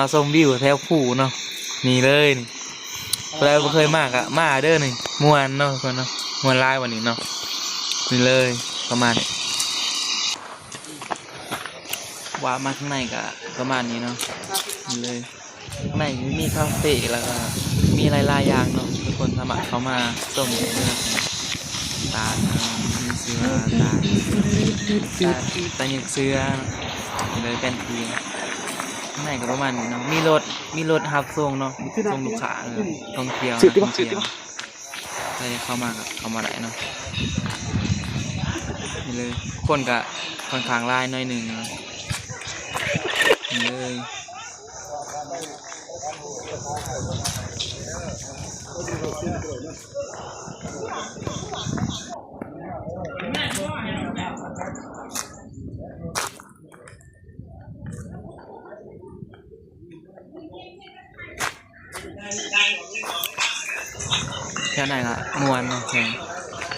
ມາຊົມວິວແຖວພູເນາະ ນີ້ເລີຍນີ້. ຜູ້ໃດບໍ່ເຄີຍມາກະມາເດີນີ້ ມ່ວນເນາະທຸກຄົນເນາະ ມ່ວນຫຼາຍວັນນີ້ເນາະ. ນີ້ເລີຍ ປະມານນີ້ ວ່າມາທາງໃນກະປະມານນີ້ເນາະ ນີ້ເລີຍ. ໃນມີຄາເຟ ແລ້ວກໍມີຫຼາຍໆຢ່າງເນາະ ທຸກຄົນສາມາດເຂົ້າມາຊົມໄດ້ເດີ. ຕາດ ເອີ ມີເສືອ ຕາດ ຕາດ ຕາດຫຍັກເສືອ ເລີຍແປນທີ. ຂ້າງໃນກໍປະມານນີ້ເນາະ ມີລົດ ມີລົດຮັບສົ່ງເນາະ ສົ່ງລູກຄ້າ ເອີ ທ່ອງທ່ຽວ ນັກທ່ອງທ່ຽວ. ໃຜເຂົ້າມາກໍເຂົ້າມາໄດ້ເນາະ ນີ້ເລີຍ. ຄົນກໍຂ້ອນຂ້າງຫຼາຍໜ້ອຍໜຶ່ງເນາະ ນີ້ເລີຍ. ແຖວນັ້ນກໍມ່ວນເນາະ ແຖວ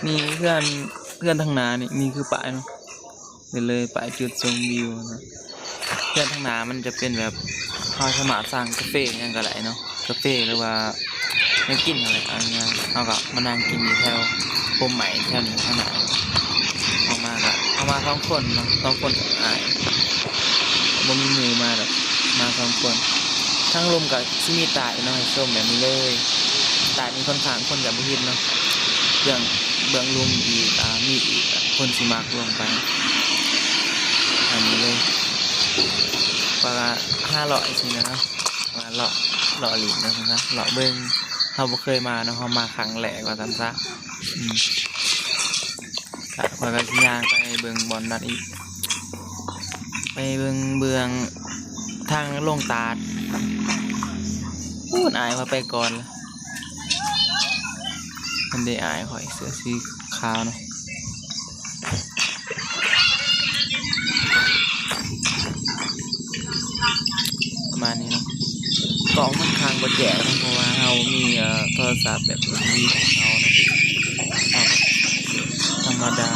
ນີ້ເຮືອນ ເຮືອນທາງໜ້ານີ້ ນີ້ຄືປ້າຍເນາະ. ເລີຍໄປຈຸດຊົມວິວເນາະ. ເຮືອນທາງໜ້າມັນຈະເປັນແບບ ເຮົາສາມາດສັ່ງກາເຟຫຍັງກໍໄດ້ເນາະ ກາເຟ ຫຼືວ່າແນວກິນຫັ້ນແຫຼະ. ເອົາຫຍັງ ເຮົາກໍມານັ່ງກິນຢູ່ແຖວໂຄມໄມ້ແຖວນີ້ທາງໜ້າ. ເຮົາມາກໍ ເຮົາມາສອງຄົນເນາະ ສອງຄົນກັບອ້າຍ ບໍ່ມີໝູ່ມາດອກ ມາສອງຄົນ. ທາງລຸ່ມກໍຊິມີຕາດເນາະ ໃຫ້ຊົມແບບນີ້ເລີຍ. ຕາດນີ້ຂ້ອນຂ້າງຄົນກໍບໍ່ເຫັນເນາະ ເບື້ອງ ເບື້ອງລຸ່ມອີກ ອ່າ ມີອີກ ຄົນຊິມັກລົງໄປ ອັນນີ້ເລີຍ ວ່າຫາເລາະຈັ່ງຊີ້ນະເນາະ ວ່າເລາະ ເລາະຫຼິ້ນນະ ເລາະເບິ່ງ. ເຮົາບໍ່ເຄີຍມາເນາະ ເຮົາມາຄັ້ງແລກວ່າຊັ້ນຊະ. ອືມ ກະ ຂ້ອຍກໍຊິຍ່າງໄປເບິ່ງບ່ອນນັ້ນອີກ ໄປເບິ່ງເບື້ອງທາງລົງຕາດ. ໂອ້ ອ້າຍວ່າໄປກ່ອນລະ ມັນໄດ້ອ້າຍຂ້ອຍເສື້ອສີຂາວເນາະ. ປະມານນີ້ເນາະ ກ້ອງມັນຂ້ອນຂ້າງບໍ່ແຈ້ງເນາະ ເພາະວ່າເຮົາມີ ເອີ ໂທລະສັບແບບມີຂອງເຮົາເນາະ ເຮົາກໍທຳມະດາ.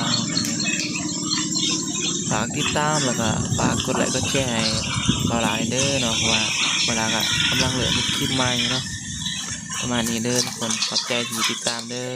ຝາກຕິດຕາມ ແລ້ວກໍຝາກກົດໄລກົດແຊໃຫ້ບ່າວຫຼ້າແດ່ເດີເນາະ ເພາະວ່າບ່າວຫຼ້າກໍກຳລັງເລີ່ມເຮັດຄລິບໃໝ່ເນາະ. ປະມານນີ້ເດີທຸກຄົນ ຂອບໃຈທີ່ຕິດຕາມເດີ.